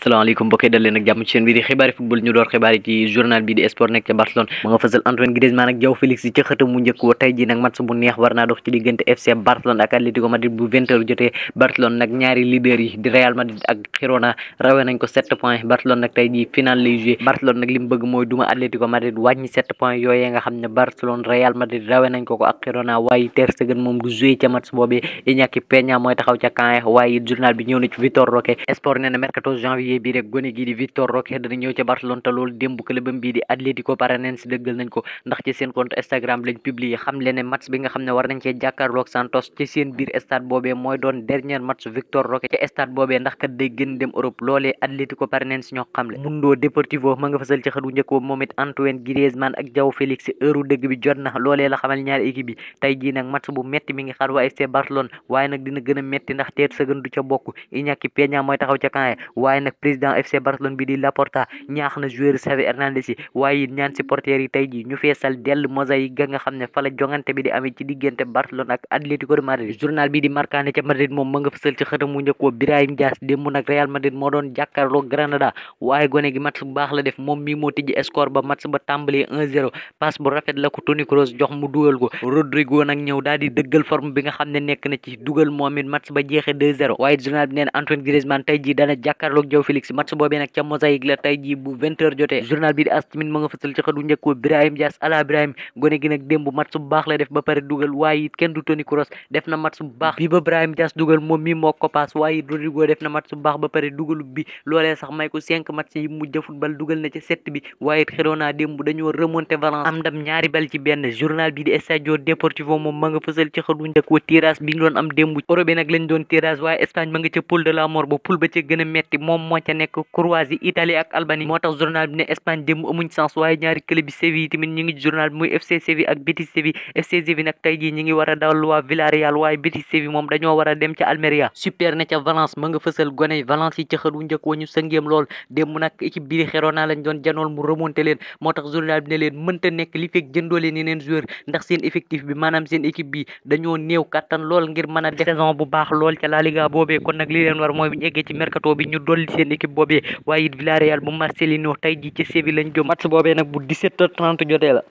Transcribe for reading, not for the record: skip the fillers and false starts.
asalaamaaleykum mbokk yi dal leen ak jàmm ci seen bi di xibaari football ñu door xibaar yi ci journal bi di sport nekk ca Barcelone ma nga fësal Antoine Griezmann ak João Félix yi ca xëtam mu njëkk wa tey ji nag match bu neex war naa dox ci diggante FC Barcelone ak Atlético Madrid bu 20h jotee Barcelone nag ñaari leader yi di Real Madrid ak Girona rawee nañ ko 7 points Barcelone nag tey ji final lay joué Barcelone nag li mu bëgg mooy duma Atlético Madrid wàññi 7 points yooyee nga xam ne Barcelone Real Madrid rawee nañ ko ak Girona waaye Ter Stegen moom du joué ca match boobee Iñaki Peña mooy taxaw ca camp waaye journal bi ñëw na ci Vitor Roque sport nee na mercato janvier bi rek gone gi di Vitor Roque dana ñëw ca Barcelone te loolu démb clubam bii di Atlético Paranaense dëggal nañ ko ndax ci seen compte Instagram lañ publier xam le ne match bi nga xam ne war nañ cee jàkkaarloog Santos ci seen biir stade boobee mooy doon dernier match Vitor Roque ca stade boobee ndax kat day gën dem Europe loolee Atlético Paranaense ñoo xam le Mundo Deportivo ma nga fasal ci xëdu njëkk boobu moom it Antoine Griezmann ak João Félix heure dëgg bi jot na loolee la xamal ñaari équipe bi tey jii nag match bu metti mi ngi xaar waa FC Barcelone waaye nag dina gën a metti ndax Ter Stegen du ca bokk Iñaki Peña mooy taxaw ca camp waaye nag président FC Barcelone bi di Laporta ñaax na joueur Xavi Hernandez yi waaye it ñaan supporters yi tey ji ñu feesal dell mosaïque ga nga xam ne fa la jongante bi di amee ci diggante Barcelone ak Atlético de Madrid journal bi di Marca ne ca Madrid moom ma nga fësal ci xëtam mu njëkk Brahim Diaz démb nag Real Madrid moo doon jàkkaarloo Granada waaye gone gi match bu baax la def moom mii moo tijji score ba match ba tàmbalee 1-0 passe bu rafet la ko Toni Kroos jox mu dugal ko Rodrigo nag ñëw daal di dëggal forme bi nga xam ne nekk na ci dugal moom it match ba jeexee 2-0 waaye journal bi neen Antoine Griezmann tey ji dana jàkkaarloog João Félix match boobee nag ca mosaïque la tey ji bu 20h jotee journal bi di AS tamit ma nga fësal ci xëdu njëkk Brahim Diaz ala Brahim gone gi nag démb match bu baax la def ba pare dugal waaye it kenn du Toni Kroos def na match bu baax bi ba Brahim Diaz dugal moom mi moo ko paas waaye it Rodrigo def na match bu baax ba pare dugalu bi loolee sax may ko 5 match yi mujj football dugal na ci 7 bi waaye it Girona démb dañoo remonté Valence am ndam ñaari bal ci benn journal bi di Estadio Deportivo moom ma nga fësal ci xëdu njëkk tirage bi ñu doon am démb Euro bi nag lañ doon tirage waaye Espagne ma nga ca poule de la mort ba poule ba ca gën a metti moom moo ca nekk Croatie Italie ak Albanie moo tax journal bi ne Espagne démb amuñ chance waaye ñaari club bi Séville yi tamit ñi ngi journal bi muy FC Séville ak Betis Séville FC Séville nag tey jii ñi ngi war a dawal waa Villarreal waaye Betis Séville moom dañoo war a dem ca Almeria super ne ca Valence ma nga fësal gone Valence yi ca xëdu njëkk wa ñu sëngeem lool démb nag équipe bi di Girona lañ doon janool mu remonté leen moo tax journal bi ne leen mënta nekk li fekk jëndoo leen yeneen joueur ndax seen effectif bi maanaam seen équipe bi dañoo néew kattan lool ngir mën a def saison bu baax lool ca La Liga boobee kon nag li leen war mooy bu ñu eggee ci mercato bi ñu dolli seen équipe boobee waaye it Villarreal bu Marcelino tey ji ci Séville lañ jëm match boobee nag bu 17h30 jotee la